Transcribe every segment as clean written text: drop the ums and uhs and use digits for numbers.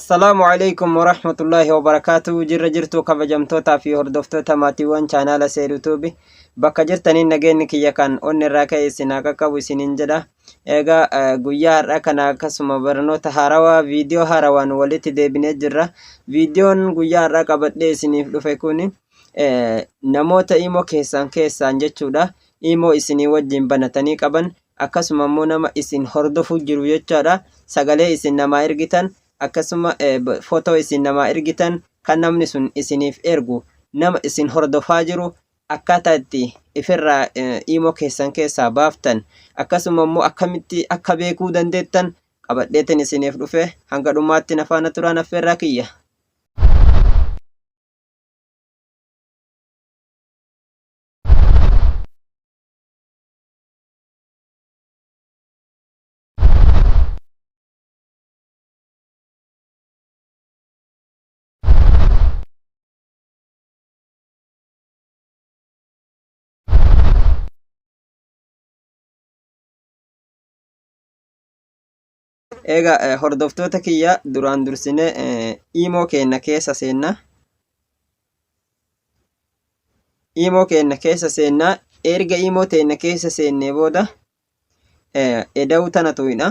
Assalaamu alaikum warahmatullaahi wabarakaatu. Jirra jirtuu kabajamtootaa fi hordoftoota maatiiwwan chaanaala Seeruu Tuubi. Bakka jirtaniin nageenyi kiyya kan onni irraa ka'e isin haa qaqqabu isiniin jedha. Egaa guyyaa har'aa kana akkasuma barnoota haarawaa viidiyoo haarawaan walitti deebinee jirra. Viidiyoon guyyaa har'aa qabadhee isiniif dhufe kun namoota imoo keessan keessaan jechuudha. Imoo isinii wajjin banatanii qaban akkasuma immoo nama isin hordofuu jiru jechaadha. Sagalee isin namaa ergitan akkasuma fotoo isin namaa ergitan kan namni sun isiniif ergu nama isin hordofaa jiru akkaataa itti ifirraa imoo keessan keessaa baaftan akkasuma immoo akkamitti akka beekuu dandeettan qabadheetin isiniif dhufe hanga dhumaatti na faana turaan affeerraa kiyya. Egaa hordoftoota kiyya duraan dursine iimoo keenna keessa seenna. Iimoo keenna keessa seenna. Erga iimoo teenna keessa seennee booda eda'uu tana tuqna.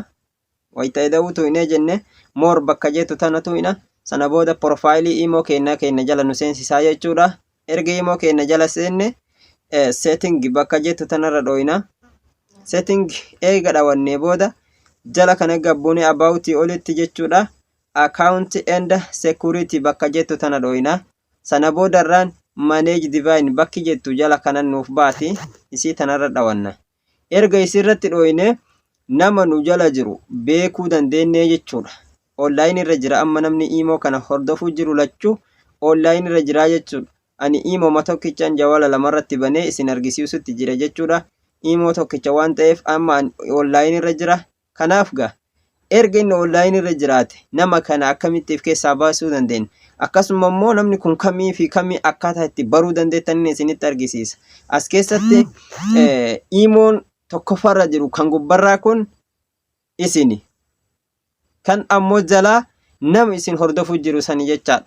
Wayita eda'uu tuqnee jenne more bakka jettu tana tuqna. Sana booda profaayilii iimoo keennaa keenna jala nu seensisaa jechuudha. Erga iimoo keenna jala seenne setting bakka jettu tanarra dhooyna. Setting eega dhawannee booda jala kana gabbuunee about olitti jechuudha. Account and security bakka jettu tana dhooyna. Sana boodarraan manage divine bakki jettu jala kanan nuuf baati isii tanarra dhawanna. Erga isirratti dhooyne nama nu jala jiru beekuu dandeennee jechuudha. Online irra jira amma namni iimoo kana hordofuu jiru lachuu online irra jira jechuudha. Ani iimooma tokkichaan jawala lamarratti banee isin argisiisutti jira jechuudha. Iimoo tokkicha waan ta'eef amma an online irra jira. Kanaaf gaa erga inni online irra jiraate nama kana akkamitti if keessaa baasuu dandeenya? Akkasuma immoo namni kun kamii fi kamii akkaataa itti baruu dandeettan inni isinitti argisiisa. As keessatti iimoon tokkoffaarra jiru kan gubbarraa kun isini. Kan ammoo jalaa nama isin hordofuu jiru sani jechaadha.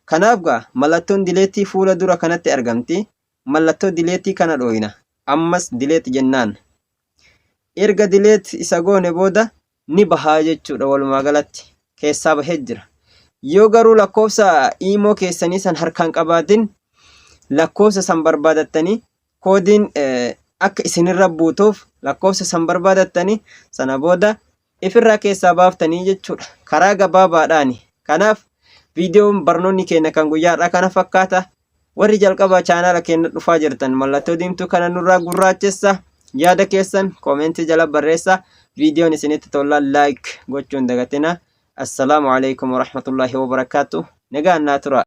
Kanaaf gaa mallattoon dileetii fuula dura kanatti argamti. Mallattoo dileetii kana dhooyna. Ammas dileet jennaan. Erga dileet isa goone booda ni bahaa jechuudha walumaa galatti. Keessaa bahee jira. Yoo garuu lakkoofsa iimoo keessanii san harkaan qabaatin lakkoofsa san barbaadattanii koodiin akka isinirra buutuuf lakkoofsa san barbaadattanii sana booda ifirraa keessaa baaftanii jechuudha. Karaa gabaabaadhaani. Kanaaf viidiyoon barnoonni keenya kan guyyaa har'aa kana fakkaata. Warri jalqabaa chaanaala keenya dhufaa jirtan mallattoo diimtuu kana nurraa gurraachessa. Yaada keessan koomentii jala barreessa. Viidiyoon isinitti tollaan laayik gochuun dagatina. Assalaamu alaikum warahmatullaahi wabarakaatu. Nagaan naa tura.